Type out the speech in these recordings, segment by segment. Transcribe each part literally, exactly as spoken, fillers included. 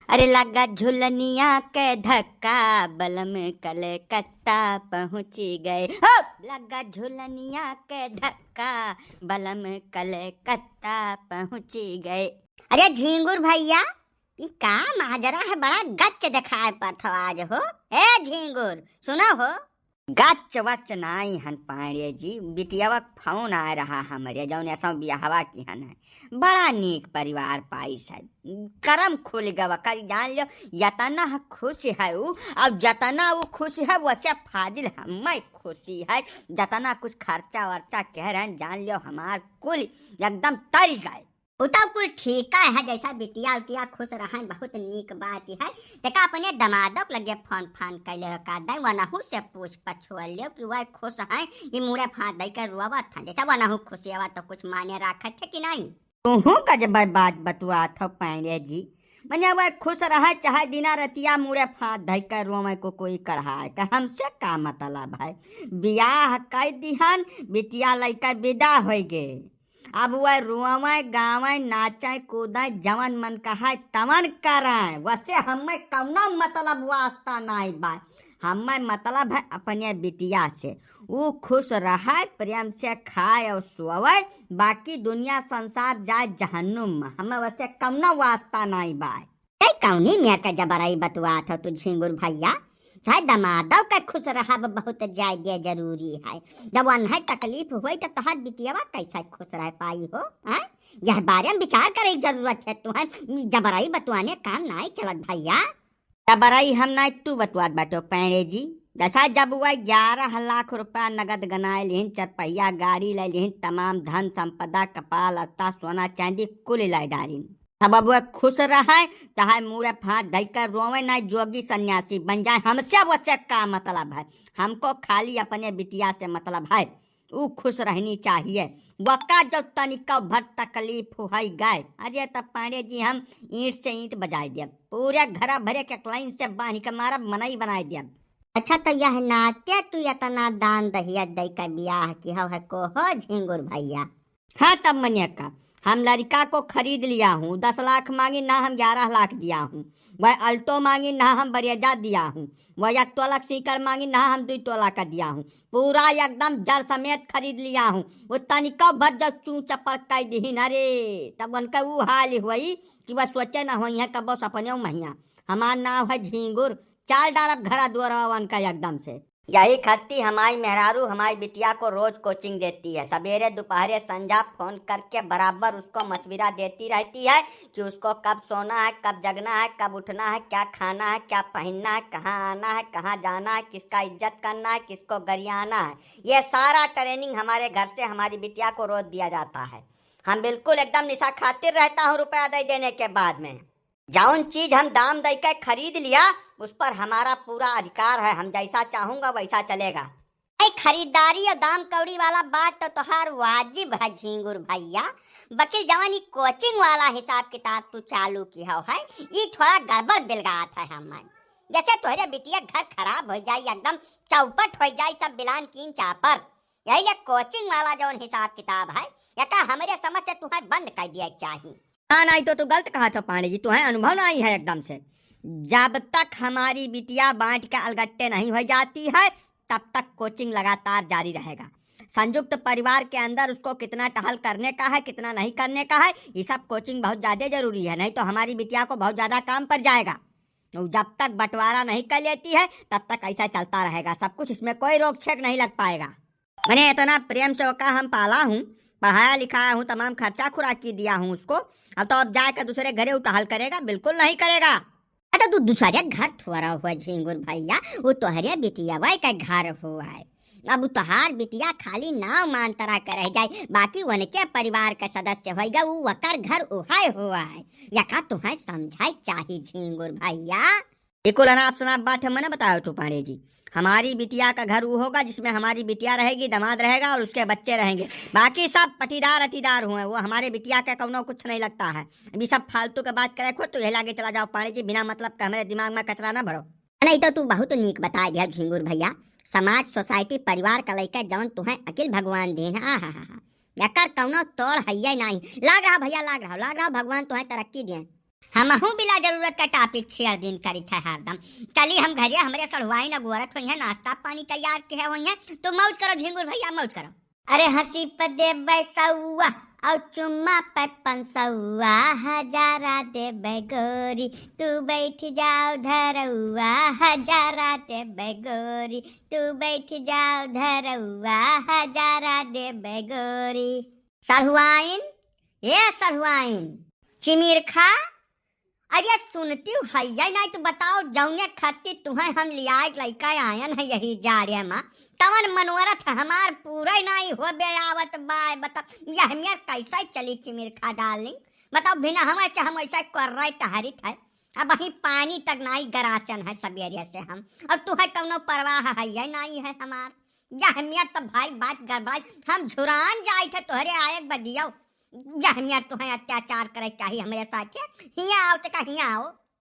अरे लगा झुलनिया के धक्का, बलम कलकत्ता पहुँची गए। हो! लगा झुलनिया के धक्का, बलम कलकत्ता पहुँची गए। अरे झींगुर भैया, ई का माजरा है, बड़ा गच्च देखाए पड़त हो आज हो। ए झींगुर, सुनो हो। गच्च वच्च नाई हन पांड़े जी, बिटियावा क फोन आए रहा हमरे, जौन ऐसा बियाहवा की हन है। बड़ा नीक परिवार पाइस है, करम खुल गवा कर जान लो। यतना खुश है उ, और जतना उ खुश है वसे फाजिल हमें खुशी है। जतना कुछ खर्चा वर्चा कह रहे हैं जान लो, हमार कुल एकदम तरी गए। उ तो कुल ठीक है, जैसा बिटिया उटिया खुश रहन बहुत नीक बात है। देखा अपने दमादो के लगे फोन फान कैले हो का दाई, वनहू से पूछ पछुआ लियो कि वह खुश हैं कि मुड़े फांद दई के रोवत हैं, जैसा वनहू खुशी आवा तो कुछ माने राखत है कि नहीं? तुहू का जब बात बतुआत हो पांड़े जी, मने वह खुश रहे चाहे दिना रतिया मुड़े फांद धई के रोवे को कोई कढ़ाए, तो हमसे का मतलब है? बियाह कर दिहन, बिटिया लइका विदा होई गे, अब वह रोवे गावे नाचे कूदे जवन मन कहे तवन करे, वसे हमें कौनो मतलब वास्ता नाई बा। हमें मतलब है अपने बिटिया से, उ खुश रहे, प्रेम से खाए और सोवे, बाकी दुनिया संसार जाए जहन्नुम में, हमें वसे कौनो वास्ता नाई बा। ए कौनी मियाँ का जबरई बतुआत हो तू झिंगुर भैया? है दमादो के खुश रहब बहुत ज्यादा जरूरी है। जब वन्हे तकलीफ होई तो तोहार बिटियावा कैसे खुश रह पाई हो? हैं? यह बारे में विचार करे की जरूरत है तुहैं। जबरई बतुआने काम नाई चलत भैया। जबरई हम नाई तू बतुआत बाटो पांड़े जी। जैसा जब वह ग्यारह लाख रुपया नगद गनाए लिहिन, चरपहिया गाड़ी ले लिहिन, तमाम धन संपदा, कपड़ा लत्ता, सोना चांदी कुल लाई डालिन। अब अब वह खुश रहे, चाहे मुड़े फांद धई कर रोवे, ना जोगी सन्यासी बन जाए, हमसे वसे का मतलब है? हमको खाली अपने बिटिया से मतलब है, ऊ खुश रहनी चाहिए। वका जो तनिका भर तकलीफ हुई गए, अरे तब पांड़े जी हम ईंट से ईंट बजाए देब, पूरे घर भरे के लाइन से बांध के मारब, मनई बनाए देब। अच्छा, तो यह नाते तू इतना दान दहिया दई का बियाह की हव है को हो झिंगुर भैया? हाँ, तब मने का, हम लड़का को खरीद लिया हूँ, दस लाख मांगी ना हम ग्यारह लाख दिया हूँ, वह अल्टो मांगी ना हम बरेजा दिया हूँ, वह एक तोला सीकर मांगी ना हम दुई तोला का दिया हूँ, पूरा एकदम जड़ समेत खरीद लिया हूँ। वो तनिको भर जब चू चपड़ कर दिहिन, अरे, तब उनका ऊ हाल हुई कि वह सोचे ना होई है कबो सपने महिया। हमार नाव है झींगुर, चाल डालब घरा दुआरवा उनका एकदम से। यही खातिर हमारी मेहरारू हमारी बिटिया को रोज कोचिंग देती है, सवेरे दोपहरे संझा फोन करके बराबर उसको मशविरा देती रहती है कि उसको कब सोना है, कब जगना है, कब उठना है, क्या खाना है, क्या पहनना है, कहाँ आना है, कहाँ जाना है, किसका इज्जत करना है, किसको गरियाना है। ये सारा ट्रेनिंग हमारे घर से हमारी बिटिया को रोज दिया जाता है। हम बिल्कुल एकदम निशा खातिर रहता हूँ रुपया दे देने के बाद में। जौन चीज हम दाम दई के खरीद लिया, उस पर हमारा पूरा अधिकार है, हम जैसा चाहूंगा वैसा चलेगा। ए, खरीदारी और दाम कौड़ी वाला बात तो तोहार वाजिब है झींगुर भैया, बकिर जवन ई कोचिंग वाला हिसाब किताब तू चालू की हव है, ई थोड़ा गड़बड़ बिलगात है हमन। जैसे तोहरे बिटिया घर खराब हो जाई, एकदम चौपट हो जाई, सब बिलान कीन चापर। यही ये कोचिंग वाला जवन हिसाब किताब है, यका हमरे समझ से तुहैं बंद कर दिया चाही। हाँ, नहीं तो तू गलत कहा था पांडे जी, तुहैं अनुभव नहीं है एकदम से। जब तक हमारी बिटिया बांट के अलगट्टे नहीं हो जाती है, तब तक कोचिंग लगातार जारी रहेगा। संयुक्त परिवार के अंदर उसको कितना टहल करने का है, कितना नहीं करने का है, ये सब कोचिंग बहुत ज्यादा जरूरी है, नहीं तो हमारी बिटिया को बहुत ज्यादा काम पड़ जाएगा। वो जब तक बंटवारा नहीं कर लेती है, तब तक ऐसा चलता रहेगा सब कुछ, इसमें कोई रोक छेक नहीं लग पाएगा। मैंने इतना प्रेम से ओका हम पाला हूँ, पढ़ाया लिखाया हूँ, तमाम खर्चा खुराकी दिया हूँ उसको। अब तो अब जाके दूसरे घरे उ टहल करेगा? बिल्कुल नहीं करेगा। अरे तू दूसरे घर थोड़ा हुआ झींगुर भैया, वो तोहरे बिटियावा के घर हुआ है। अब उ तोहार बिटिया खाली नाव मांतरा के रह जाए, बाकी उनके परिवार का सदस्य होइगा, उ वकर घर उहाय हुआ है। यका तुहैं समझाए चाही झींगुर भैया। ये कुल अनाप शनाप बात है, मने बताओ तू पांडे जी। हमारी बिटिया का घर वो होगा जिसमें हमारी बिटिया रहेगी, दामाद रहेगा और उसके बच्चे रहेंगे। बाकी सब पटीदार अटीदार हुए, वो हमारे बिटिया का कौनो कुछ नहीं लगता है। अभी सब फालतू के बात करे खुद, तो यही लागे चला जाओ पांडे जी, बिना मतलब का हमारे दिमाग में कचरा ना भरो। नहीं तो तू बहुत नीक बता दिया झिंगुर भैया, समाज, सोसाइटी, परिवार का लइका जवन तुहैं अकिल भगवान देन है, आ हा हा हा, एकर कौनो तोड़ हइये नहीं। लाग रहा भैया, लाग रहा, लाग रहा, भगवान तुहैं तरक्की दें। हमहू बिला जरूरत का topic छेड़ दिन करित है हरदम। चली हम घरे, हमरे सढ़ुआइन अगोरत होइहैं, नाश्ता पानी तैयार किहे होइहैं, तू मौज करो झिंगुर भइया, मौज करो। अरे हँसी पे देबै सौआ, अउ चुम्मा पे पंसौआ, हजारा देबै गोरी, तू बैठ जाओ धरौआ, हजारा देबै गोरी, तू बैठ जाओ धरौआ, हजारा देबै गोरी। सढ़ुआइन, ए सढ़ुआइन, चिमिरखा, अरे सुनतिउ हइया नाहीं, तू बताओ, जौने खातिर तुहैं हम लियाए लइका आयन है यही जाड़े मा, तवन मनोरथ हमार पूरा नाहीं होबे आवत बाय। बताओ, यह मेर कैसे चली चिमिरखा darling? बताओ, बिना हम ऐसे, हम ऐसे कर रहे टहरित है, अबहीं पानी तक नाहीं गरासन है सबेरे से हम, अउर तुहैं कौनो परवाह हइया नाहीं है हमार। यह मेर तो भाई बात गड़बड़ाई, हम झुरान जाइत है तोहरे आए बदियो। यह मेर तुहैं अत्याचार करे चाही हमरे साथे, हियाँ आओ तो का हियाँ आओ।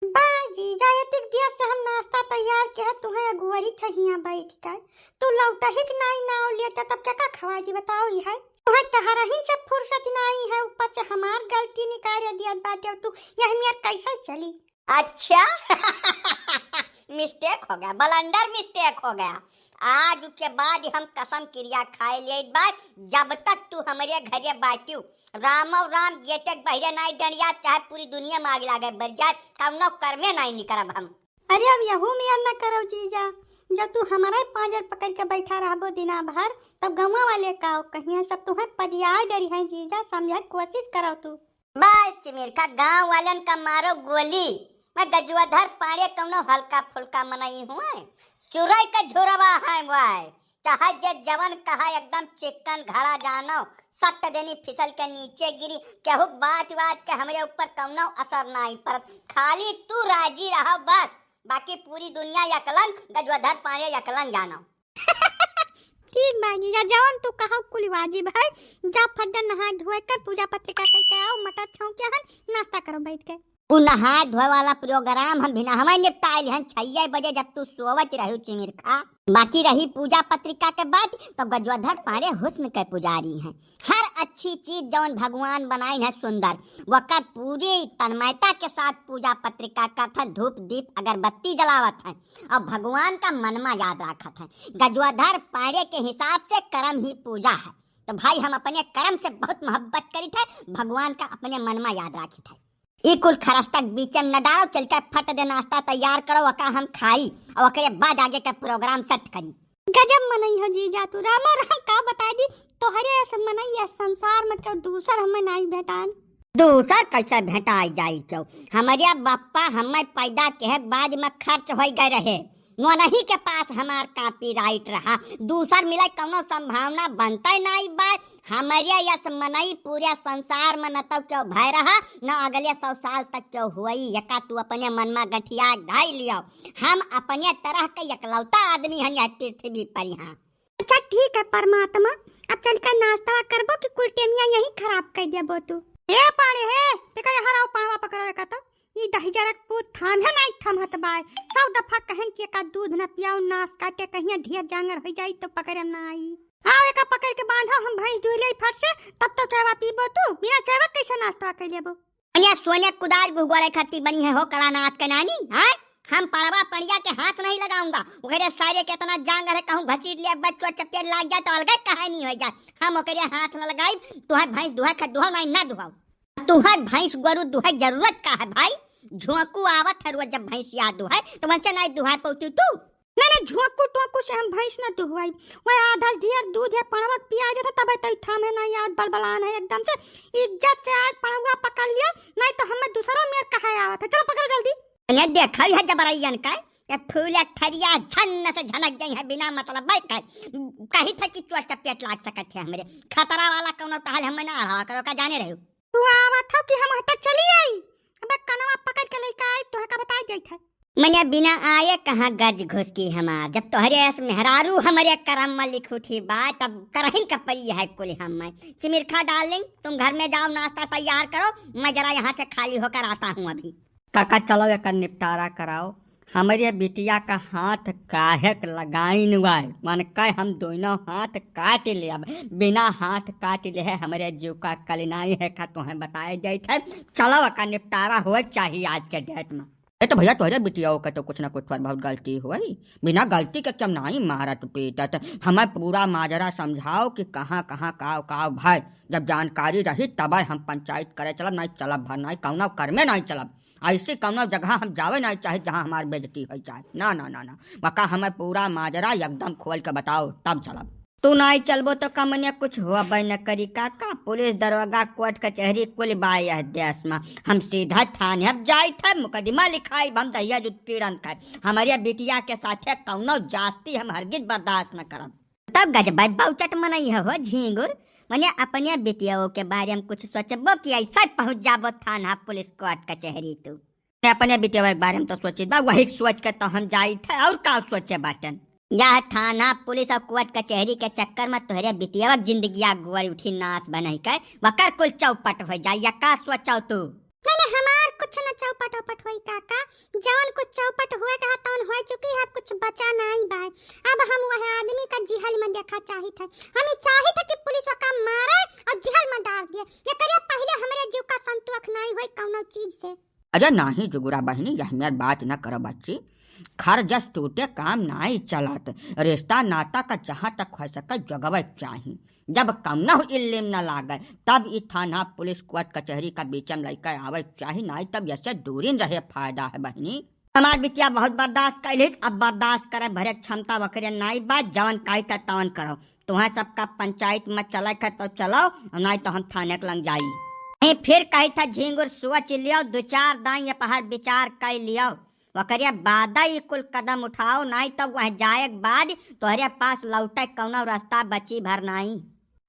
बा जीजा, एतिक दिया से हम नाश्ता तैयार के है, तुहैं अगुवरी थे हियाँ बैठ कर, तू लौटही के नाई नाव लेता, तब केका खवाई दी बताओ? यह तुहैं टहरही से फुर्सत नाई है, ऊपर से हमार गलती निकारे दियत बाटे, तू यह मेर कैसे चली? अच्छा। Mistake हो गया, blunder mistake हो गया। आज के बाद हम कसम किरिया खाए लेत बा, जब तक तू हमरे घरे बाटिउ, रामो राम गेटे के बहिरे नाई डंडिया, चाहे पूरी दुनिया में आग लागे बर जाए, कौनो कर्मे नाई निकरब हम। अरे अब यहू मेर न करो जीजा, जब तू हमारे पाँजर पकड़ के बैठा रहबो दिना भर, तब गौवा वाले का कहिहैं, सब तुहैं पदियाए डरिहैं जीजा, समझे के कोशिश करो तू। बस चिमिरखा, गाँव वालन का मारो गोली। मैं गजवाधर पाड़े कौनो हल्का फुल्का मनई हुए, चुरई के झुरवा है वाय। चाहे जे जवन कहा, एकदम चिक्कन घड़ा जानो, सट देनी फिसल के नीचे गिरी, केहू बात बात के हमरे ऊपर कौनो असर नाई पड़त। खाली तू राजी रहो बस, बाकी पूरी दुनिया यकलन, गजवाधर पाड़े यकलन जानो। ठीक बा जीजा, जवन तू कहा कुल वाजिब है। जा फट दे नहाए धोए के, पूजा पत्रिका कई के आओ, मटर छौंके हन, नाश्ता करो बैठ के। उ नहाए धोए वाला program हम बिना हमें निपटाए लिहन छइये बजे, जब तू सोवत रहू चिमिरखा। बाकी रही पूजा पत्रिका के बात, तो गजवाधर पाड़े हुस्न के पुजारी हैं। हर अच्छी चीज जवन भगवान बनाइन है सुंदर, वकर पूरी तन्मयता के साथ पूजा पत्रिका करत हैं, धूप दीप अगरबत्ती जलावत हैं और भगवान का मनमा याद राखत हैं। गजवाधर पाड़े के हिसाब से करम ही पूजा है। तो भाई, हम अपने करम से बहुत मोहब्बत करित है, भगवान का अपने मनमा याद राखित है। ई कुल खरस्ता बीचे में न डालो, चल के फट दे नाश्ता तैयार करो, वका हम खाई और ओकरे बाद आगे के program set करी। गजब मनई हो जीजा तू, रामो राम का बताई दी, तोहरे ऐसे मनई या संसार में केहू दूसर हमें नाई भेटान। दूसर कैसे भेटाई जाई केहू? हमरे बप्पा हमें पैदा के बाद में खर्च होई गए रहे, वनही के पास हमार copyright रहा, दूसर मिले कौनो संभावना बनते नाई बा। हमरे यस मनई पूरे संसार में न तो केहू भय रहा, न अगले सौ साल तक केहू होई। एका तू अपने मन में गठिया धई लियो, हम अपने तरह के एकलौता आदमी हन यह पृथ्वी पर यहाँ। अच्छा ठीक है परमात्मा, अब चल के नाश्ता करबो कि कुल टेमिया यही खराब कर देबो तू? ए पाड़े हे, ते का यहाँ रहो, पड़वा पकड़ो एका तो। ई दहिजरक पूत थाम्हे नाई थमहत बाय। सौ दफा कहन कि एका दूध न पियाओ, नास काटे, कहिया ढेर जांगर होइ जाई तो पकड़े ना आई। आओ एका पकड़ के बांधो, हम भैंस दुह लेई फट से, तब तो चायवा पीबो तू, बिना चायवा कैसे नाश्ता कर लेबो? अनिया सोने कुदार गुहगोड़े खट्टी बनी है हो कलानाथ के नानी, हाँ? हम पड़वा पड़िया के हाथ नहीं लगाऊंगा, ओकरे सारे के इतना जांगर है, कहूँ घसीट लिया, बच्चों चपेट लाग जाए तो अलगे कहानी हो जाए, हम ओकरे हाथ न लगाई, तुहे भैंस दुहे खा दुहो नहीं ना दुहाओ। तुहर भैंस गोरू दुहै जरूरत का है भाई? झोंकू आवत है रोज जब भैंसिया दुहै, तो वंसे नाई दुहाय पौती तू? नहीं, नहीं, झोंकू टोंकू से हम भैंस न दुहवाई। वह आधा ढेर दूध है, पड़वक पिया देता, तबे तो थामे नहीं आवत, बलबलान है एकदम से। इज्जत से आज पड़वा पकड़ लिया, नहीं तो हमें दूसरा मेर कहा आवत है। चलो पकड़ो जल्दी। अरे देखा है जबरैयन का, ये फूल थरिया झन से झनक गई है बिना मतलब भाई का। कही था कि चोट चपेट लाग सकत है हमरे। खतरा वाला कौनो टहल हमें ना अढ़ावा करो का जाने रहो। तू आवत हो कि हम हटा चली आई? अबे कनवा पकड़ के लेके आई, तोहे का बताई देत है। मने बिना आए कहाँ गज घुस की हमार, जब तोहरे अस मेहरारू हमरे करम में लिख उठी बा, तब करहिन का परी है कुल हम। चिमिरखा डार्लिंग, तुम घर में जाओ, नाश्ता तैयार करो, मैं जरा यहाँ से खाली होकर आता हूँ अभी। काका चलो एकर निपटारा कराओ, हमरे बिटिया का हाथ काहे के लगाइन वाय? मन कहे हम दोनों हाथ काट लेब। बिना हाथ काट लेहे हमरे जीव का कलिनाई है का तोहें बताए जाइत है। चलो, ओका निपटारा होए चाहिए आज के डेट में। ए तो भैया, तोहरे बिटिया के तो कुछ ना कुछ थोड़ बहुत गलती होई। बिना गलती के क्यों नाई मारत पीटत? हमें पूरा माजरा समझाओ कि कहाँ कहाँ काव काव भय। जब जानकारी रही तब हम पंचायत करे चलब, नाई चलब भर नाई कौनो कर्मे नाई चलब। ऐसी कौनो जगह हम जावे नाई चाहे जहाँ हमार बेइज्जती हो जाए। ना ना ना ना, मका हमें पूरा माजरा एकदम खोल के बताओ तब चलब। तू नाई चलबो तो कमनिया कुछ होबे न करी काका। पुलिस, दरोगा, कोर्ट कचहरी कुल बा यह देश में। हम सीधा थाने अब जाइत है, मुकदमा लिखाई, हम दहिया उत्पीड़न खाए। हमारे बिटिया के साथे कौनो जास्ती हम हरगिज बर्दाश्त न करब। तब गजबाई बाउचट मनई हो झींगुर, मने अपने बिटियाओं के बारे में कुछ सोचबो कि ऐसा पहुँच जाबो थाना पुलिस कोर्ट कचहरी तू? अपने बिटिया के बारे में तो सोचित बा, वही सोच के तो हम जाइत है, और का सोचे बाटन? यह थाना पुलिस और कोर्ट कचहरी के चक्कर में तोहरे बिटिया के जिंदगिया गोर उठी नाश बनई के, वकर कुल चौपट हो जाए, या का सोचो तू? नहीं नहीं, हमार कुछ न चौपट उपट होई काका, जवन कुछ चौपट हुए कहा तवन हो चुकी है, अब कुछ बचा नहीं बाय। अब हम वह आदमी का जिहल में देखा चाहित है, हम ही चाहित है कि पुलिस वका मारे और जिहल में डाल दिए, ये करिए पहले हमरे जीव का संतोष नहीं होई कौनो चीज से। अरे नाही जुगुरा बहिनी, यह मेर बात न करो बच्ची। खर जस टूटे काम नाई चलत। रिश्ता नाता का जहाँ तक हो सके जोगवे के चाही। जब कौनो इल्लेम न लागे, तब ई थाना पुलिस कोर्ट कचहरी का बीच में लइके आवे के चाही, नाई तब यसे दूरी रहे फायदा है बहिनी। हमार बिटिया बहुत बर्दाश्त कैलिस, अब बर्दाश्त करे भरे क्षमता वकरे नाई बा। जवन कही था तवन करो। तुम्हें सबका पंचायत में चले के तो चलो, और नाई तो हम थाने के लंग जाई। नहीं फिर कही था झींगुर सोच लियो, दो चार दाई ये पहाड़ विचार कर लियो। ओकरे बाद ई कुल कदम उठाओ, नाई तब वह जाए के बाद तोहरे पास लौटे कौनो रास्ता बची भर नाई।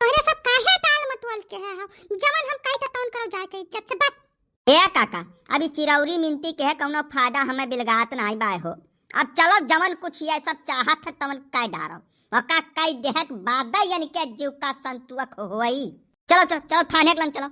तोहरे सब काहे टाल मटोल के है हो? जवन हम कही था तवन करो जाए के इज्जत से बस। ए काका, अभी चिरौरी मिनती के है कौनो फायदा हमें बिलगात नाई बाय हो। अब चलो जवन कुछ ये सब चाहत है तवन कह डारो। वका कह देहक बाद इनके जीव का संतुअक होई। चलो चलो चलो थाने के लंग चलो।